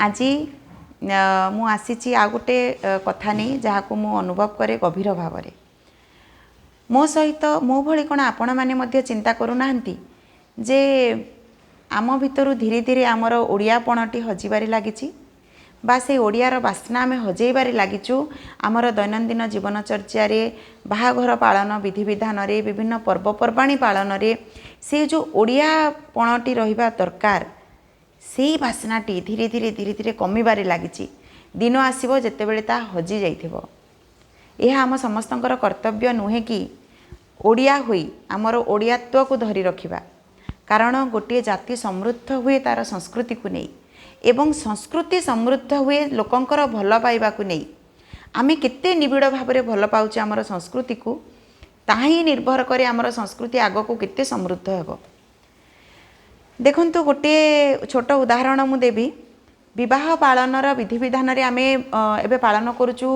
ଆଜି ମୁଁ ଆସିଛି ଆଉ ଗୋଟେ କଥା ନେଇ, ଯାହାକୁ ମୁଁ ଅନୁଭବ କରେ ଗଭୀର ଭାବରେ। ମୋ ସହିତ ମୋ ଭଳି କ'ଣ ଆପଣମାନେ ମଧ୍ୟ ଚିନ୍ତା କରୁନାହାନ୍ତି ଯେ ଆମ ଭିତରୁ ଧୀରେ ଧୀରେ ଆମର ଓଡ଼ିଆପଣଟି ହଜିବାରେ ଲାଗିଛି ବା ସେଇ ଓଡ଼ିଆର ବାସ୍ନା ଆମେ ହଜେଇବାରେ ଲାଗିଛୁ? ଆମର ଦୈନନ୍ଦିନ ଜୀବନଚର୍ଯ୍ୟାରେ, ବାହାଘର ପାଳନ ବିଧିବିଧାନରେ, ବିଭିନ୍ନ ପର୍ବପର୍ବାଣୀ ପାଳନରେ ସେ ଯେଉଁ ଓଡ଼ିଆପଣଟି ରହିବା ଦରକାର, ସେଇ ବାସ୍ନାଟି ଧୀରେ ଧୀରେ ଧୀରେ ଧୀରେ କମିବାରେ ଲାଗିଛି। ଦିନ ଆସିବ ଯେତେବେଳେ ତାହା ହଜି ଯାଇଥିବ। ଏହା ଆମ ସମସ୍ତଙ୍କର କର୍ତ୍ତବ୍ୟ ନୁହେଁ କି ଓଡ଼ିଆ ହୋଇ ଆମର ଓଡ଼ିଆତ୍ୱକୁ ଧରି ରଖିବା? କାରଣ ଗୋଟିଏ ଜାତି ସମୃଦ୍ଧ ହୁଏ ତା'ର ସଂସ୍କୃତିକୁ ନେଇ ଏବଂ ସଂସ୍କୃତି ସମୃଦ୍ଧ ହୁଏ ଲୋକଙ୍କର ଭଲ ପାଇବାକୁ ନେଇ। ଆମେ କେତେ ନିବିଡ଼ ଭାବରେ ଭଲ ପାଉଛେ ଆମର ସଂସ୍କୃତିକୁ, ତାହା ହିଁ ନିର୍ଭର କରେ ଆମର ସଂସ୍କୃତି ଆଗକୁ କେତେ ସମୃଦ୍ଧ ହେବ। ଦେଖନ୍ତୁ, ଗୋଟିଏ ଛୋଟ ଉଦାହରଣ ମୁଁ ଦେବି। ବିବାହ ପାଳନର ବିଧିବିଧାନରେ ଆମେ ଏବେ ପାଳନ କରୁଛୁ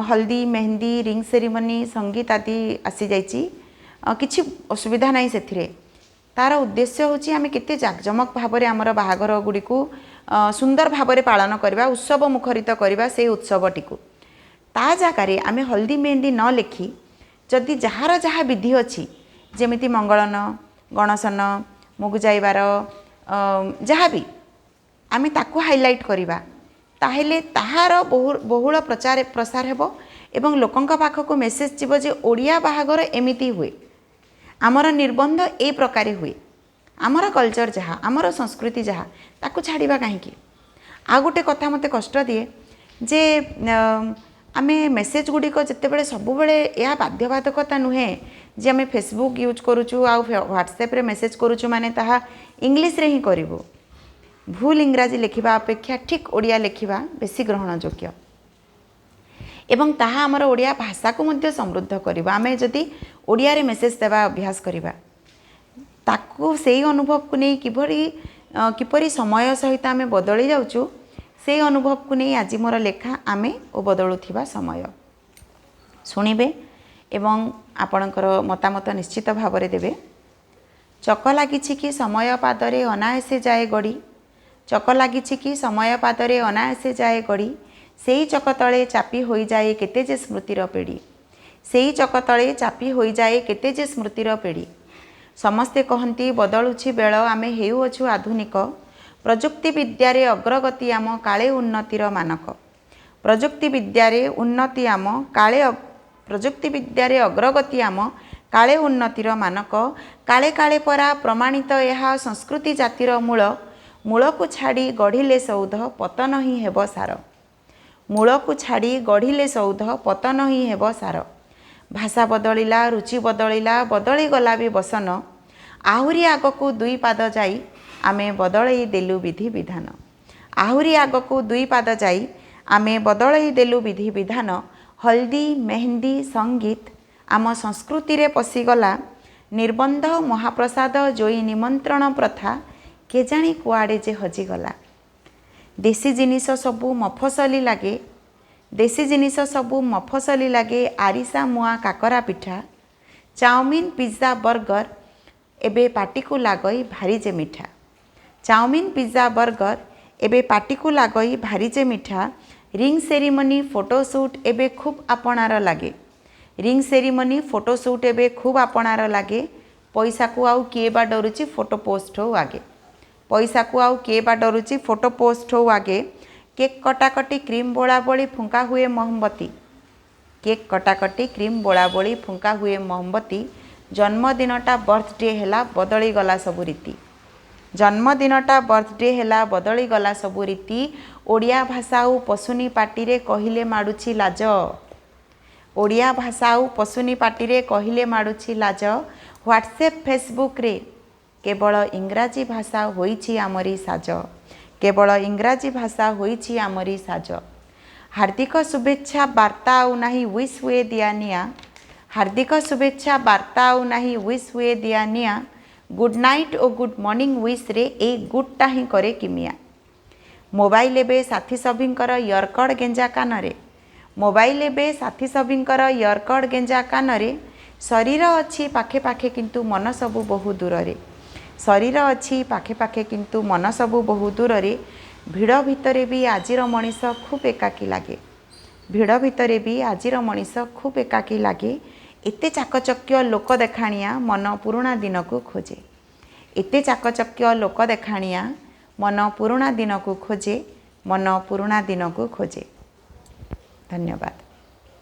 ହଳଦୀ, ମେହେନ୍ଦି, ରିଙ୍ଗ ସେରିମନି, ସଙ୍ଗୀତ ଆଦି ଆସିଯାଇଛି। କିଛି ଅସୁବିଧା ନାହିଁ ସେଥିରେ। ତା'ର ଉଦ୍ଦେଶ୍ୟ ହେଉଛି ଆମେ କେତେ ଜାକଜମକ ଭାବରେ ଆମର ବାହାଘର ଗୁଡ଼ିକୁ ସୁନ୍ଦର ଭାବରେ ପାଳନ କରିବା, ଉତ୍ସବ ମୁଖରିତ କରିବା ସେଇ ଉତ୍ସବଟିକୁ। ତା ଜାଗାରେ ଆମେ ହଳଦୀ ମେହେନ୍ଦି ନ ଲେଖି ଯଦି ଯାହାର ଯାହା ବିଧି ଅଛି, ଯେମିତି ମଙ୍ଗଳନ, ଗଣସନ, ମୁଗୁଯାଇବାର, ଯାହା ବି, ଆମେ ତାକୁ ହାଇଲାଇଟ୍ କରିବା, ତାହେଲେ ତାହାର ବହୁଳ ପ୍ରଚାର ପ୍ରସାର ହେବ ଏବଂ ଲୋକଙ୍କ ପାଖକୁ ମେସେଜ୍ ଯିବ ଯେ ଓଡ଼ିଆ ବାହାଘର ଏମିତି ହୁଏ, ଆମର ନିର୍ବନ୍ଧ ଏଇ ପ୍ରକାରେ ହୁଏ। ଆମର କଲଚର୍ ଯାହା, ଆମର ସଂସ୍କୃତି ଯାହା, ତାକୁ ଛାଡ଼ିବା କାହିଁକି? ଆଉ ଗୋଟେ କଥା ମୋତେ କଷ୍ଟ ଦିଏ ଯେ ଆମେ ମେସେଜ୍ ଗୁଡ଼ିକ ଯେତେବେଳେ ସବୁବେଳେ, ଏହା ବାଧ୍ୟବାଧକତା ନୁହେଁ ଯେ ଆମେ ଫେସବୁକ୍ ୟୁଜ୍ କରୁଛୁ ଆଉ ହ୍ୱାଟ୍ସଆପ୍ରେ ମେସେଜ୍ କରୁଛୁ ମାନେ ତାହା ଇଂଲିଶରେ ହିଁ କରିବୁ। ଭୁଲ ଇଂରାଜୀ ଲେଖିବା ଅପେକ୍ଷା ଠିକ୍ ଓଡ଼ିଆ ଲେଖିବା ବେଶୀ ଗ୍ରହଣଯୋଗ୍ୟ ଏବଂ ତାହା ଆମର ଓଡ଼ିଆ ଭାଷାକୁ ମଧ୍ୟ ସମୃଦ୍ଧ କରିବ, ଆମେ ଯଦି ଓଡ଼ିଆରେ ମେସେଜ୍ ଦେବା ଅଭ୍ୟାସ କରିବା। ତାକୁ ସେଇ ଅନୁଭବକୁ ନେଇ କିଭଳି କିପରି ସମୟ ସହିତ ଆମେ ବଦଳି ଯାଉଛୁ, ସେଇ ଅନୁଭବକୁ ନେଇ ଆଜି ମୋର ଲେଖା ଆମେ ଓ ବଦଳୁଥିବା ସମୟ। ଶୁଣିବେ ଏବଂ ଆପଣଙ୍କର ମତାମତ ନିଶ୍ଚିତ ଭାବରେ ଦେବେ। ଚକ ଲାଗିଛି କି ସମୟ ପାଦରେ ଅନାୟାସେ ଯାଏ ଗଡ଼ି, ଚକ ଲାଗିଛି କି ସମୟ ପାଦରେ ଅନାୟାସେ ଯାଏ ଗଡ଼ି, ସେଇ ଚକ ତଳେ ଚାପି ହୋଇଯାଏ କେତେ ଯେ ସ୍ମୃତିର ପେଡ଼ି, ସେଇ ଚକ ତଳେ ଚାପି ହୋଇଯାଏ କେତେ ଯେ ସ୍ମୃତିର ପେଡ଼ି। ସମସ୍ତେ କହନ୍ତି ବଦଳୁଛି ବେଳ, ଆମେ ହେଉଅଛୁ ଆଧୁନିକ, ପ୍ରଯୁକ୍ତି ବିଦ୍ୟାରେ ଅଗ୍ରଗତି ଆମ କାଳେ ଉନ୍ନତିର ମାନକ, ପ୍ରଯୁକ୍ତି ବିଦ୍ୟାରେ ଉନ୍ନତି ଆମ କାଳେ, ପ୍ରଯୁକ୍ତି ବିଦ୍ୟାରେ ଅଗ୍ରଗତି ଆମ କାଳେ ଉନ୍ନତିର ମାନକ। କାଳେ କାଳେ ପରା ପ୍ରମାଣିତ ଏହା ସଂସ୍କୃତି ଜାତିର ମୂଳ, ମୂଳକୁ ଛାଡ଼ି ଗଢ଼ିଲେ ସୌଧ ପତନ ହିଁ ହେବ ସାର, ମୂଳକୁ ଛାଡ଼ି ଗଢ଼ିଲେ ସୌଧ ପତନ ହିଁ ହେବ ସାର। ଭାଷା ବଦଳିଲା, ରୁଚି ବଦଳିଲା, ବଦଳିଗଲା ବି ବସନ, ଆହୁରି ଆଗକୁ ଦୁଇ ପାଦ ଯାଇ ଆମେ ବଦଳେଇ ଦେଲୁ ବିଧି ବିଧାନ, ଆହୁରି ଆଗକୁ ଦୁଇ ପାଦ ଯାଇ ଆମେ ବଦଳେଇ ଦେଲୁ ବିଧି ବିଧାନ। ହଳଦୀ, ମେହେନ୍ଦି, ସଙ୍ଗୀତ ଆମ ସଂସ୍କୃତିରେ ପଶିଗଲା, ନିର୍ବନ୍ଧ, ମହାପ୍ରସାଦ, ଜୋଇ ନିମନ୍ତ୍ରଣ ପ୍ରଥା କେଜାଣି କୁଆଡ଼େ ଯେ ହଜିଗଲା। ଦେଶୀ ଜିନିଷ ସବୁ ମଫସଲି ଲାଗେ, ଦେଶୀ ଜିନିଷ ସବୁ ମଫସଲି ଲାଗେ, ଆରିସା, ମୁଆଁ, କାକରା ପିଠା, ଚାଉମିନ୍, ପିଜ୍ଜା, ବର୍ଗର ଏବେ ପାଟିକୁ ଲାଗଇ ଭାରି ଯେ ମିଠା, ଚାଉମିନ୍, ପିଜ୍ଜା, ବର୍ଗର ଏବେ ପାଟିକୁ ଲାଗଇ ଭାରି ଯେ ମିଠା। ରିଙ୍ଗ ସେରିମନି, ଫଟୋ ସୁଟ୍ ଏବେ ଖୁବ୍ ଆପଣାର ଲାଗେ, ରିଙ୍ଗ ସେରିମନି, ଫଟୋ ସୁଟ୍ ଏବେ ଖୁବ୍ ଆପଣାର ଲାଗେ, ପଇସାକୁ ଆଉ କିଏ ବା ଡରୁଛି, ଫଟୋ ପୋଷ୍ଟ ହଉ ଆଗେ, ପଇସାକୁ ଆଉ କିଏ ବା ଡରୁଛି, ଫଟୋ ପୋଷ୍ଟ ହଉ ଆଗେ। କେକ୍ କଟାକଟି, କ୍ରିମ୍ ବୋଳାବୋଳି, ଫୁଙ୍କା ହୁଏ ମହମବତୀ, କେକ୍ କଟାକଟି, କ୍ରିମ୍ ବୋଳାବୋଳି, ଫୁଙ୍କା ହୁଏ ମହମବତୀ, ଜନ୍ମଦିନଟା ବର୍ଥଡେ ହେଲା ବଦଳିଗଲା ସବୁ ରୀତି, ଜନ୍ମଦିନଟା ବର୍ଥଡେ ହେଲା ବଦଳିଗଲା ସବୁ ରୀତି। ଓଡ଼ିଆ ଭାଷା ଆଉ ପଶୁନି ପାଟିରେ କହିଲେ ମାଡ଼ୁଛି ଲାଜ, ଓଡ଼ିଆ ଭାଷା ଆଉ ପଶୁନି ପାଟିରେ କହିଲେ ମାଡ଼ୁଛି ଲାଜ, ହ୍ୱାଟ୍ସଆପ୍ ଫେସବୁକ୍ରେ କେବଳ ଇଂରାଜୀ ଭାଷା ହୋଇଛି ଆମରି ସାଜ, କେବଳ ଇଂରାଜୀ ଭାଷା ହୋଇଛି ଆମରି ସାଜ। ହାର୍ଦ୍ଦିକ ଶୁଭେଚ୍ଛା ବାର୍ତ୍ତା ଆଉ ନାହିଁ, ୱିଶ୍ ହୁଏ ଦିଆ ନିଆ, ହାର୍ଦ୍ଦିକ ଶୁଭେଚ୍ଛା ବାର୍ତ୍ତା ଆଉ ନାହିଁ, ୱିଶ୍ ହୁଏ ଦିଆ ନିଆ, ଗୁଡ୍ ନାଇଟ୍ ଓ ଗୁଡ୍ ମର୍ଣ୍ଣିଂ ୱିଶ୍ରେ ଏଇ ଗୁଡ୍ଟା ହିଁ କରେ କିମିଆ। ମୋବାଇଲ ଏବେ ସାଥୀ ସଭିଙ୍କର ଇୟରକଡ଼ ଗେଞ୍ଜା କାନରେ, ମୋବାଇଲ ଏବେ ସାଥୀ ସଭିଙ୍କର ଇୟରକଡ଼ ଗେଞ୍ଜା କାନରେ, ଶରୀର ଅଛି ପାଖେ ପାଖେ କିନ୍ତୁ ମନ ସବୁ ବହୁ ଦୂରରେ, ଶରୀର ଅଛି ପାଖେ ପାଖେ କିନ୍ତୁ ମନ ସବୁ ବହୁ ଦୂରରେ। ଭିଡ଼ ଭିତରେ ବି ଆଜିର ମଣିଷ ଖୁବ୍ ଏକାକୀ ଲାଗେ। ଭିଡ଼ ଭିତରେ ବି ଆଜିର ମଣିଷ ଖୁବ୍ ଏକାକୀ ଲାଗେ। ଏତେ ଚାକଚକ୍ୟ ଲୋକ ଦେଖାଣିଆ, ମନ ପୁରୁଣା ଦିନକୁ ଖୋଜେ। ଏତେ ଚାକଚକ୍ୟ ଲୋକ ଦେଖାଣିଆ, ମନ ପୁରୁଣା ଦିନକୁ ଖୋଜେ, ମନ ପୁରୁଣା ଦିନକୁ ଖୋଜେ। ଧନ୍ୟବାଦ।